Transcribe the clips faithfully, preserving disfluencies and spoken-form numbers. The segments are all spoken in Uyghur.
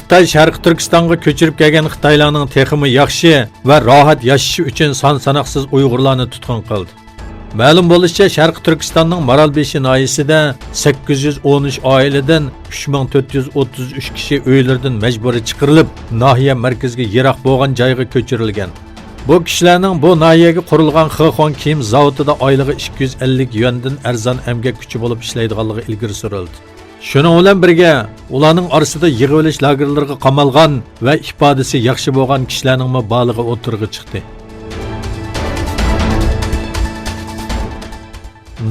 خىتاي شەرقىي تۈركىستانغا كۆچۈرۈپ كەلگەن خىتايلارنىڭ تېخىمۇ ياخشى ۋە راھەت ياشىشى ئۈچۈن سان ساناقسىز ئۇيغۇرلارنى تۇتقۇن قىلدى. مەلۇم بولۇشىچە، شەرقىي تۈركىستاننىڭ مارالبېشى ناھىيەسىدە سەككىز يۈز ئون ئۈچ ئائىلىدىن ئۈچ مىڭ تۆت يۈز ئوتتۇز ئۈچ كىشى ئۆيلىرىدىن مەجبۇرىي چىقىرىلىپ، ناھىيە مەركىزىگە يىراق بولغان جايغا كۆچۈرۈلگەن. بۇ كىشىلەرنىڭ بۇ ناھىيەگە قۇرۇلغان خېخوڭ كىيىم زاۋۇتىدا ئايلىقى ئىككى يۈز ئەللىك يۈەندىن ئەرزان ئەمگەك كۈچى بولۇپ ئىشلەيدىغانلىقى ئىلگىرى سۈرۈلدى. شۇنىڭ بىلەن بىرگە، ئۇلارنىڭ ئارىسىدا يىغىۋېلىش لاگېرلىرىغا قامالغان ۋە ئىپادىسى ياخشى بولغان كىشىلەرنىڭمۇ بارلىقى ئوتتۇرىغا چىقتى.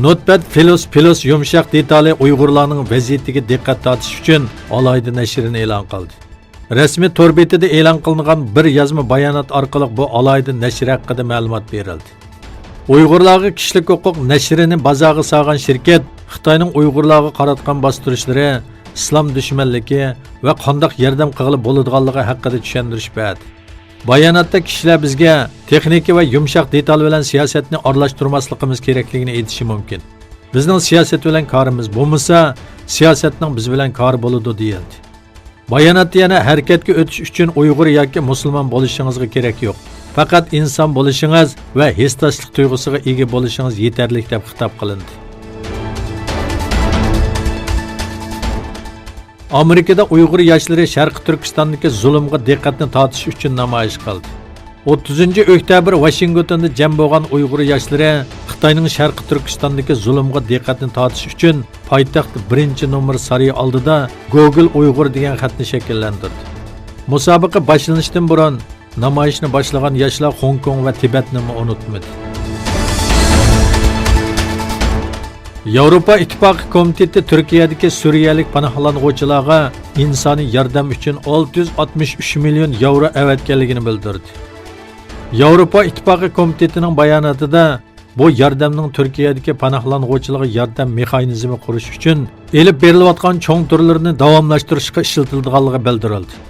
نوتپەد فىلوس پىلوس يۇمشاق دېتالى ئۇيغۇرلارنىڭ ۋەزىيىتىگە دىققەت تارتىش ئۈچۈن ئالاھىدە نەشرىنى ئېلان قىلدى. رەسمىي تور بېتىدە ئېلان قىلىنغان بىر يازما بايانات ئارقىلىق بۇ ئالاھىدە نەشر ھەققىدە مەلۇمات بېرىلدى. ئۇيغۇرلارغا كىشىلىك ھوقۇق نەشرىنى بازارغا سالغان شىركەت خىتاينىڭ ئۇيغۇرلارغا قاراتقان باستۇرۇشلىرى، ئىسلام دۈشمەنلىكى ۋە قانداق ياردەم قىلغىلى بولىدىغانلىقى ھەققىدە چۈشەندۈرۈش بەردى. باياناتتا كىشىلەر بىزگە تېخنىكا ۋە يۇمشاق دېتال بىلەن سىياسەتنى ئارىلاشتۇرماسلىقىمىز كېرەكلىكىنى ئېيتىشى مۇمكىن. بىزنىڭ سىياسەت بىلەن كارىمىز بولمىسا، سىياسەتنىڭ بىز بىلەن كارى بولىدۇ، دېيىلدى. باياناتتا يەنە ھەرىكەتكە ئۆتۈش ئۈچۈن ئۇيغۇر ياكى مۇسۇلمان بولۇشىڭىزغا كېرەك يوق. پەقەت ئىنسان بولۇشىڭىز ۋە ھېسداشلىق تۇيغۇسىغا ئىگە بولۇشىڭىز يېتەرلىك، دەپ خىتاب قىلىندى. ئامېرىكىدا ئۇيغۇر ياشلىرى شەرقىي تۈركىستاندىكى زۇلۇمغا دىققەتنى تارتىش ئۈچۈن نامايىش قىلدى. ئوتتۇزىنچى ئۆكتەبىر ۋاشىنگتوندا جەم بولغان ئۇيغۇر ياشلىرى خىتاينىڭ شەرقىي تۈركىستاندىكى زۇلۇمغا دىققەتنى تارتىش ئۈچۈن پايتەخت بىرىنچى نومۇر سارىيى ئالدىدا گوگول ئۇيغۇر دېگەن خەتنى شەكىللەندۈردى. مۇسابىقە باشلىنىشتىن بۇرۇن نامايىشنى باشلىغان ياشلار خوڭكوڭ ۋە تىبەتنىمۇ ئۇنتۇمىدى. ياۋروپا ئىتتىپاقى كومىتېتى تۈركىيەدىكى سۈرىيەلىك پاناھلانغۇچىلارغا ئىنسانىي ياردەم ئۈچۈن ئالتە يۈز ئاتمىش ئۈچ مىليون ياۋرو ئەۋەتكەنلىكىنى بىلدۈردى. ياۋروپا ئىتتىپاقى كومىتېتىنىڭ باياناتىدا، بۇ ياردەمنىڭ تۈركىيەدىكى پاناھلانغۇچىلارغا ياردەم مېخانىزمى قۇرۇش ئۈچۈن ئېلىپ بېرىلىۋاتقان چوڭ تۈرلىرىنى داۋاملاشتۇرۇشقا ئىشلىتىلىدىغانلىقى بىلدۈرۈلدى.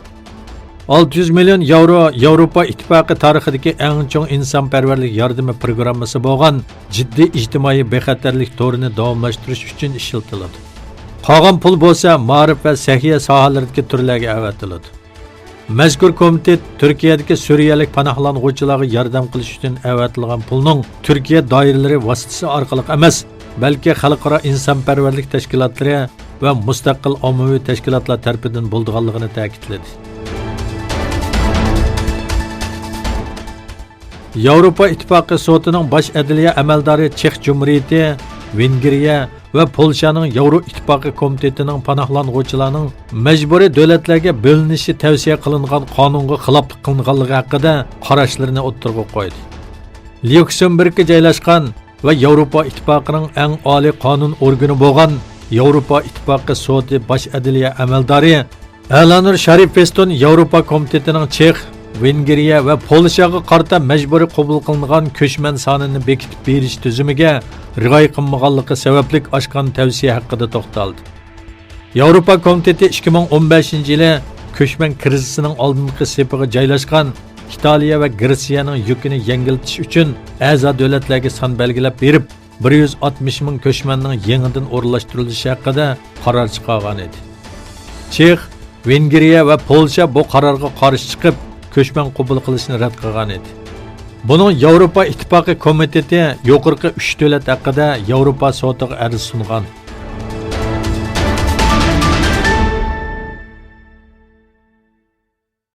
ئالتە يۈز مىليون ياۋرو ياۋروپا ئىتتىپاقى تارىخىدىكى ئەڭ چوڭ ئىنسانپەرۋەرلىك ياردىمى پروگراممىسى بولغان جىددىي ئىجتىمائىي بىخەتەرلىك تورىنى داۋاملاشتۇرۇش ئۈچۈن ئىشلىتىلىدۇ. قالغان پۇل بولسا مائارىپ ۋە سەھىيە ساھەلىرىدىكى تۈرلەرگە ئەۋەتىلىدۇ. مەزكۇر كومىتېت تۈركىيەدىكى سۈرىيەلىك پاناھلانغۇچىلارغا ياردەم قىلىش ئۈچۈن ئەۋەتىلغان پۇلنىڭ تۈركىيە دائىرىلىرى ۋاسىتىسى ئارقىلىق ئەمەس، بەلكى خەلقئارا ئىنسانپەرۋەرلىك تەشكىلاتلىرى ۋە مۇستەقىل ئاممىۋى تەشكىلاتلار تەرىپىدىن بولىدىغانلىقىنى تەكىتلىدى. ياۋروپا ئىتتىپاقى سوتىنىڭ باش ئەدلىيە ئەمەلدارى چېخ جۇمھۇرىيىتى، ۋېنگرىيە ۋە پولشانىڭ ياۋرو ئىتتىپاقى كومىتېتىنىڭ پاناھلانغۇچىلارنىڭ مەجبۇرىي دۆلەتلەرگە بۆلۈنۈشى تەۋسىيە قىلىنغان قانۇنغا خىلاپلىق قىلىنغانلىقى ھەققىدە قاراشلىرىنى ئوتتۇرىغا قويدى. ليۇكسېمبۇرگكە جايلاشقان ۋە ياۋروپا ئىتتىپاقىنىڭ ئەڭ ئالىي قانۇن ئورگىنى بولغان ياۋروپا ئىتتىپاقى سوتى باش ئەدلىيە ئەمەلدارى ئەلانۇر شارىپ فېستون ياۋروپا كومىتېتىنىڭ چېخ، ۋېنگرىيە ۋە پولشاغا قارىتا مەجبۇرىي قوبۇل قىلىنغان كۆچمەن سانىنى بېكىتىپ بېرىش تۈزۈمىگە رىئايە قىلمىغانلىقى سەۋەبلىك ئاچقان تەۋسىيە ھەققىدە توختالدى. ياۋروپا كومىتېتى ئىككى مىڭ ئون بەشىنچى يىلى كۆچمەن كىرىزىسىنىڭ ئالدىنقى سېپىغا جايلاشقان ئىتالىيە ۋە گرېتسىيەنىڭ يۈكىنى يەڭگىللىتىش ئۈچۈن ئەزا دۆلەتلەرگە سان بەلگىلەپ بېرىپ، بىر يۈز ئاتمىش مىڭ كۆچمەننىڭ يېڭىدىن ئورۇنلاشتۇرۇلۇشى ھەققىدە قارار چىقارغان ئىدى. چېخ، ۋېنگرىيە ۋە پولشا بۇ قارارغا قارشى چىقىپ، كۆچمەن قوبۇل قىلىشنى رەت قىلغان ئىدى. بۇنىڭ ياۋروپا ئىتتىپاقى كومىتېتى يۇقىرىقى ئۈچ دۆلەت ھەققىدە ياۋروپا سوتىغا ئەرز سۇنغان.